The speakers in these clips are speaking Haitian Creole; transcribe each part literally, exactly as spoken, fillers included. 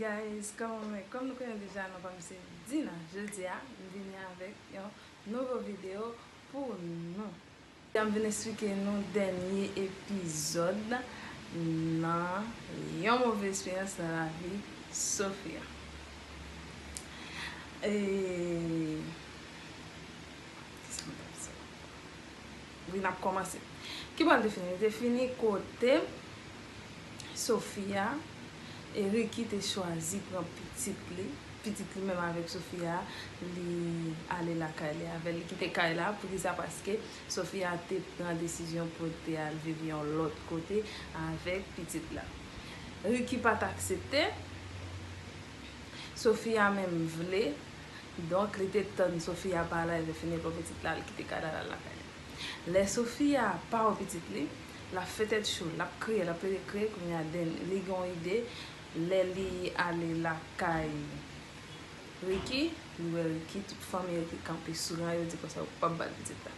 Guys, kòman w ye? Kòm nou konnen deja, non pa m se Dina. Jodi a, m vini avèk yon nouvo videyo pou nou. M vin eksplike nou dènye epizòd nan yon move eksperyans nan lavi Sofia. E kisa m t ap di? Wi, n ap kòmanse. Ki bò l te fini? Li te fini kote Sofia e Ricky te chwazi pran pitit li. Pitit li menm avèk Sofia, li ale lakay li avè l. Li kite kay la. Poukisa? Paske Sofia te pran desizyon pou l te al viv yon lòt kote avèk pitit la. Ricky pa t aksepte. Sofia menm vle. Donk, li te tann Sofia pa la, epi fini pran pitit la, li kite kay la, l al lakay li. Lè Sofia pa wè pitit li, l ap fè tèt cho, l ap kriye, l ap plede kriye, kounye a, then, li gen yon ide, lè li ale lakay Ricky, li wè Ricky, tout fanmi Ricky kanpe sou ran, yo di konsa, yo p ap ba l pitit la.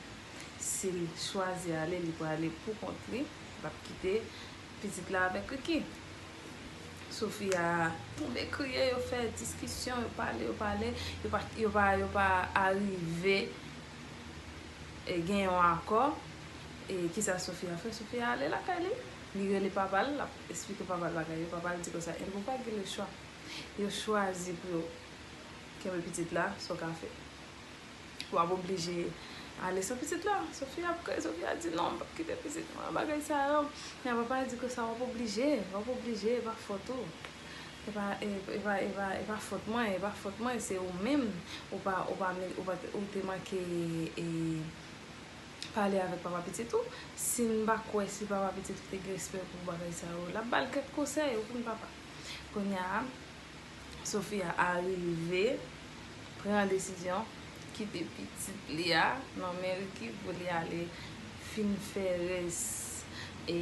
Si l chwazi ale, li prale pou kont li, l ap kite pitit la avèk Ricky. Sofia tonbe kriye, yo fè diskisyon, yo pale, yo pale, yo pa, yo pa, yo pa arive, e, gen yon akò. E kisa Sofia fè? Sofia ale lakay li. Li rele papa l, l ap eksplike papa l bagay yo. Papa l di konsa, "Ebyen, ou pa gen le chwa." Yo chwazi pou yo kenbe pitit la, sa w ka fè? W ap oblije ale san pitit la. Sofia ap kriye, Sofia di, "Non, m p ap kite pitit mwen, bagay sa yo." Men papa di konsa, "W ap oblije, w ap oblije, e pa fòt ou. E pa, e, e pa, e pa, e pa fòt mwen, e pa fòt mwen, se ou menm, ou pa, ou pa, ou pa, ou te manke, e, pale avèk papa pitit ou. Si n pa kwè, si papa pitit ou te gen respè pou bagay sa yo, l ap ba l kèk konsèy, ou konn papa." Kounye a, Sofia arive pran desizyon kite pitit li a nan men Ricky pou li ale fin fè rès, e,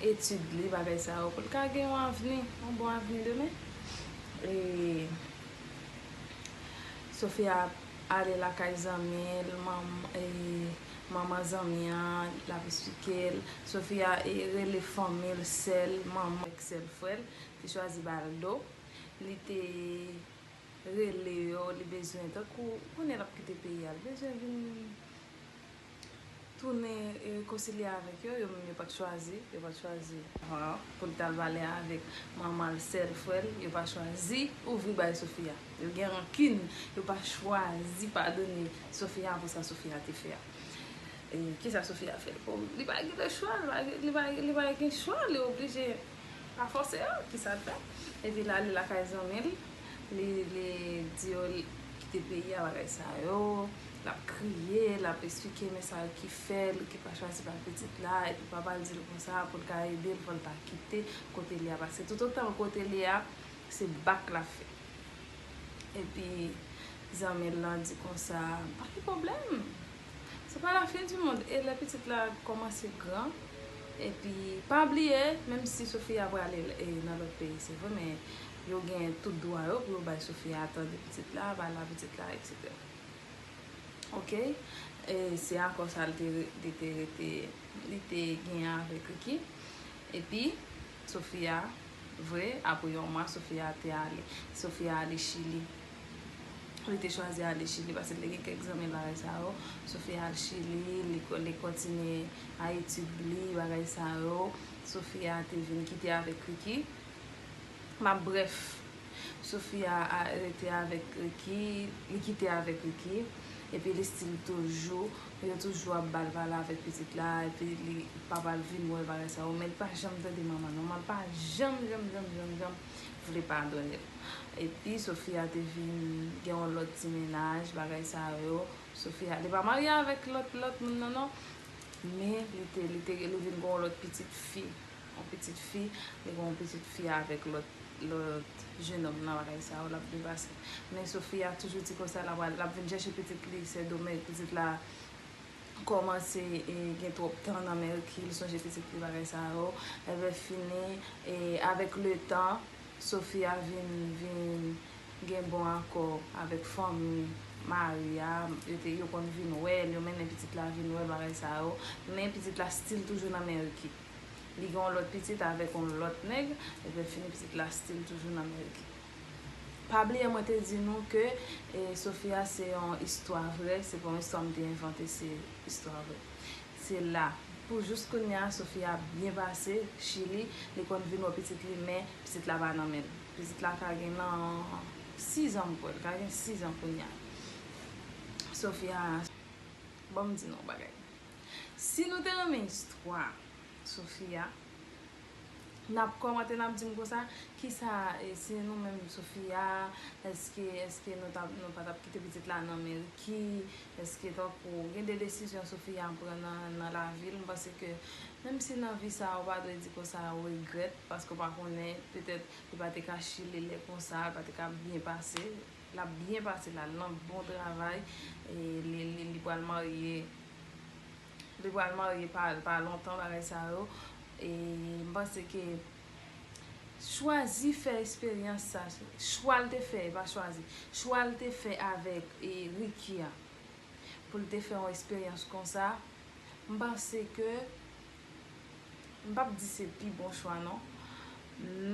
etid li, bagay sa yo, pou l ka gen yon avni, yon bon avni demen. E Sofia ale lakay zanmi l, manm-, e, manman zanmi an, l ap eksplike l. Sofia, e, rele fanmi l, sè l, manman l, sè l, frè l, li chwazi ba l do. Li te rele yo, li bezwen, tankou, ou konnen l ap kite peyi a, li bezwen vin tounen, e, rekonsilye avèk yo, yo menm yo pa t chwazi, yo pa t chwazi, a, pou l t al pale avèk manman l, sè l, frè l, yo pa chwazi ouvri bay Sofia. Yo gen rankin, yo pa chwazi padone Sofia pou sa Sofia te fè a. E, kisa Sofia fè? Bon, li pa gen le chwa, li pa gen, li pa, li pa gen chwa, li oblije pa fòse yo, kisa l fè? Epi l ale lakay zanmi l, li, li di yo l kite peyi a, bagay sa yo, l ap kriye, l ap eksplike men sa yo ki fè l, ki pa chwazi bay pitit la, epi papa l di l konsa, pou l ka ede l, fò l pa kite kote li a, paske toutotan l kote li a, se bak l ap fè. Epi, zanmi l lan di konsa, "Pa gen pwoblèm. Se pa la fin di mond." E lè pitit la kòmanse gran, epi, pa bliye, menm si Sofia prale, e, nan lòt peyi, se vre, men yo gen tout dwa yo pou yo bay Sofia tan de pitit la, ba l a pitit la, etsetera. Oke? E se akò sa li te re-, li te rete, li te genyen avèk Ricky. Epi, Sofia, vre, apre yon mwa, Sofia te ale. Sofia ale Chili. Li te chwazi ale Chili, paske li te gen kèk zanmi bagay sa yo. Sofia al Chili, li ko-, li kontinye a etid li, bagay sa yo. Sofia te vin kite avèk Ricky. M ap brèf, Sofia a rete avèk Ricky, li kite avèk Ricky, epi li still toujou, yo toujou ap ba l pale avèk pitit la, epi li, papa l vin wè bagay sa yo, men li pa janm tande manman l, manman l pa janm, janm, janm, janm, janm vle padone l. Epi Sofia te vin gen yon lòt ti mennaj, bagay sa yo, Sofia, li pa marye avèk lòt, lòt moun nan, non, men li te, li te, li vin gen yon lòt pitit fi. Yon pitit fi, li gen yon pitit fi avèk lòt, lòt jenòm nan, bagay sa yo, l ap byen pase. Men Sofia toujou di konsa, l ap, l ap vin chèche pitit li, se domèj, pitit la kòmanse, e, gen twòp tan nan men Ricky, li sonje pitit li, bagay sa yo. Ebyen fini, e, avèk letan, Sofia vin, vin gen bon akò avèk fanmi mari a, yo te, yo konn vin wè l, yo mennen pitit la vin wè l, bagay sa yo. Men pitit la still toujou nan men Ricky. Li gen yon lòt pitit avèk yon lòt nèg, epi fini pitit la still toujou nan men Ricky. Pa bliye mwen te di nou ke e, Sofia se yon istwa vrè, se pa yon istwa m te envante, se istwa vrè. Se la. Pou jis kounye a, Sofia byen pase Chili, li konn vin wè pitit li, men pitit la pa nan men l. Pitit la ka gen nan sizan, m kwè, l ka gen sizan kounye a. Sofia, bon, m di nou yon bagay. Si nou te renmen istwa Sofia, n ap kòmante, n ap di m konsa, kisa, e, si nou menm Sofia, èske, èske nou t ap, nou pa t ap kite pitit la nan men Ricky, èske tankou gen de desizyon Sofia pran nan, nan lavi l, m panse ke menm si nan vi sa a ou pa dwe di konsa ou regrèt, paske ou pa konnen, petèt li pa te ka Chili lè konsa, li pa te ka byen pase, l ap byen pase la, l nan bon travay, e li, li, li pral marye, li pral marye pa, pa lontan, bagay sa yo. E m panse ke chwazi fè eksperyans sa, chwa l te fè, e pa chwazi, chwa l te fè avèk e, Ricky a, pou l te fè yon eksperyans konsa, m panse ke, m p ap di se pi bon chwa non,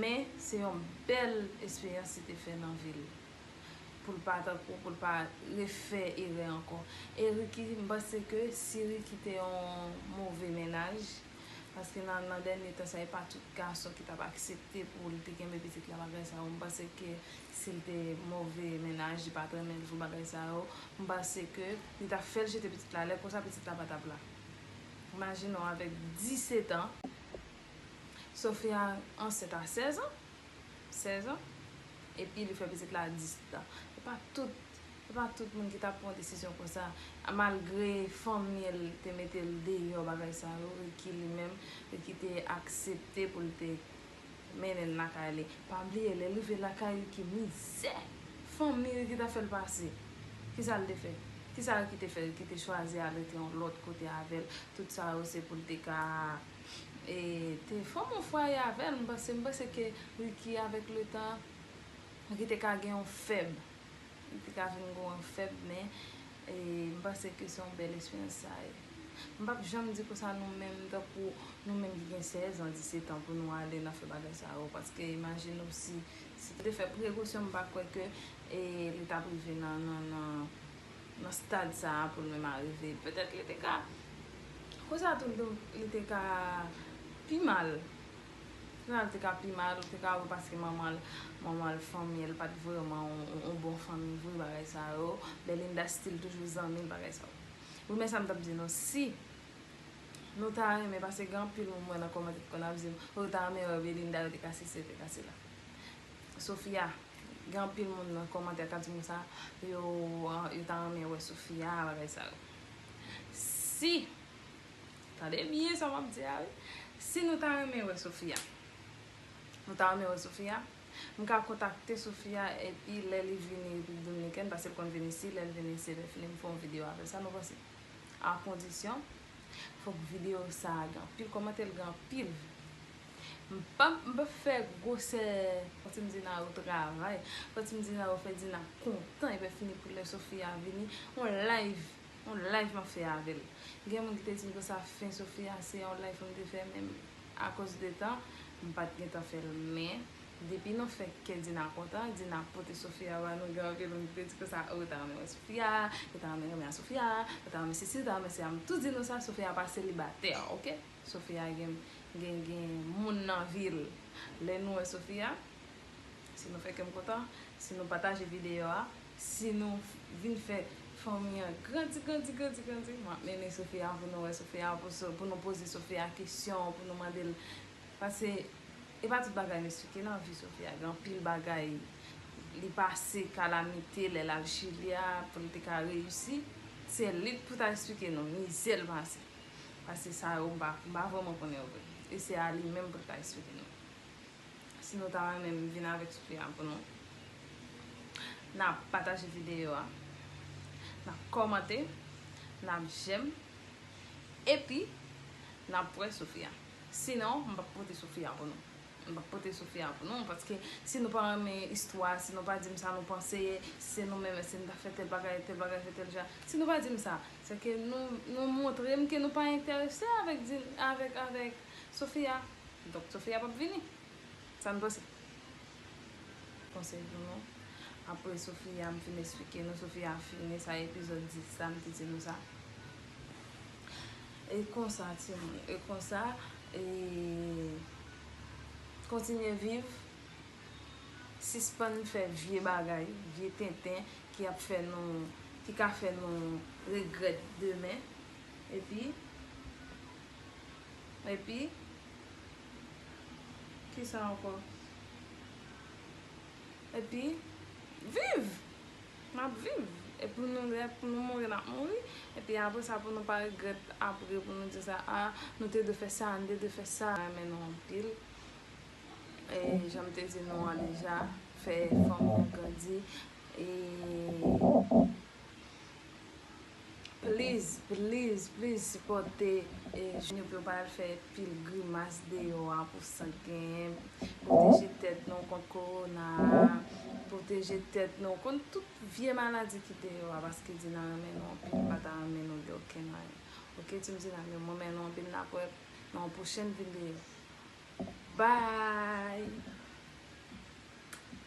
men se yon bèl eksperyans li te fè nan vi l. Pou l pa tankou, pou l pa refè erè ankò. E Ricky, m panse ke si Ricky te yon move mennaj, paske nan, nan dènye tan sa, e pa tout gason ki t ap aksepte pou l te kenbe pitit la, bagay sa yo. M panse ke si l te move mennaj, li pa t renmen l, tout bagay sa yo, m panse ke li t ap fè l jete pitit la, lè konsa pitit la pa t ap la. Imajine w avèk disèt an, Sofia ansent a sèz an, sèz an, epi li fè pitit la dis tan. E pa tout, e pa tout moun ki t ap pran yon desizyon konsa. Malgre fanmi l te mete l deyò, bagay sa yo, Ricky li menm, Ricky te aksepte pou l te mennen l lakay li. Pa bliye, lè l rive lakay Ricky, mizè fanmi Ricky ta fè l pase. Kisa l te fè? Kisa Ricky te fè? Ricky te chwazi al rete yon lòt kote avè l. Tout sa yo se pou l te ka, e, te fòme yon fwaye avè l. M panse, m panse ke Ricky, avèk letan, Ricky te ka gen yon fèb. Li te ka vin gen yon fèb, men, e, m panse ke se yon bèl eksperyans sa ye. M p ap janm di konsa nou menm, tankou nou menm ki gen sèz an, disèt an, pou nou ale nan fè bagay sa yo, paske imajine w si, si te fè prekosyon, m pa kwè ke, e, li t ap rive nan, nan, nan, nan stad sa a pou l menm arive. Petèt li te ka, konsa tou, li te, li te ka pi mal. Nan, li te ka pi mal, ou te ka wè paske manman l, manman l, fanmi l pa t vrèman yon, yon, yon bon fanmi vre, bagay sa yo. Belinda still toujou zanmi l, bagay sa yo. Wi, men sa m t ap di nou, si nou ta renmen, paske gen anpil moun mwen nan kòmantè ki konn ap di m, oh, yo ta renmen wè Belinda, yo te ka sesi, yo te ka sela. Sofia, gen anpil moun nan kòmantè k ap di m sa, yo, yo ta renmen wè Sofia, bagay sa yo. Si, tande byen sa m ap di a, wi. Si nou ta renmen wè Sofia, nou ta renmen wè Sofia, m ka kontakte Sofia, epi lè li vini Repiblik Dominikèn, paske l konn vini isi, lè l vini isi, lè fini m fè yon videyo avè l. Sa nou panse? A kondisyon, fòk videyo sa a gen anpil kòmantè, l gen anpil vi. M p ap, m p ap fè gwosè, fò ti m di nan yo travay, fò ti m di nan yo fè di nan kontan, epi fini pou lè Sofia vini, yon live, yon live m ap fè avè l. Gen moun ki te di m konsa fen Sofia se yon live pou m te fè, men akoz de tan, m pa t gen tan fè l, men depi nou fè kè Dina kontan, Dina pote Sofia ba nou, gen anpil moun ki te di konsa, oh, yo ta renmen wè Sofia, yo ta renmen renmen a Sofia, yo ta renmen sesi, yo ta renmen sela. M tou di nou sa, Sofia pa selibatè, oke? Sofia gen, gen, gen moun nan vi l. Lè nou wè Sofia, si nou fè kè m kontan, si nou pataje videyo a, si nou vin fè fanmi an grandi, grandi, grandi, grandi, m ap mennen Sofia pou nou wè Sofia, pou, pou nou poze Sofia kesyon, pou nou mande l. Paske e pa tout bagay nou esplike nan vi Sofia. Gen anpil bagay li pase, kalamite, lè l al Chili a, pou l te ka reyisi. Se li k pou ta esplike nou mizè l pase. Paske sa yo, m pa, m pa vrèman konnen yo vre. E se a li menm pou l ta esplike nou. Si nou ta renmen m vin avèk Sofia pou nou, n ap pataje videyo a, n ap kòmante, n ap jèm, epi n ap wè Sofia. Sinon, m p ap pote Sofia pou nou. M p ap pote Sofia pou nou, paske si nou pa renmen istwa, si nou pa di m sa nou panse, si se nou menm, èske nou ta fè tèl bagay, tèl bagay, fè tèl jan, si nou pa di m sa, se ke nou, nou montre m ke nou pa enterese avèk, avèk, avèk Sofia. Donk, Sofia p ap vini. Sa n panse? Konsèy pou nou. Apre Sofia, m fin eksplike nou, Sofia fini, sa epizòd dis la, m te di nou sa. E konsa, timoun, e konsa, e kontinye viv, sispann fè vye bagay, vye tenten ki ap fè nou, ki ka fè nou regrèt demen. Epi, epi, kisa ankò? Epi, viv! N ap viv. E pou nou, lè pou nou mouri, n ap mouri. Epi apre sa, pou nou pa regrèt apre, pou nou di sa, a, nou te dwe fè sa, nou te dwe fè sa. Mwen renmen nou anpil. E jan m te di nou an deja, fè fanmi nou grandi. E please, please, please sipòte, e, Junior pou yo pa al fè pil grimas deyò a pou sank genyen. Pwoteje tèt nou kont kowona a, pwoteje tèt nou kont tout vye maladi ki deyò a, paske Dina renmen nou anpil, m pa ta renmen nou gen okenn anyen. Oke, Team Dina, mwen renmen nou anpil, n ap wè nan yon pwochèn videyo. Bye!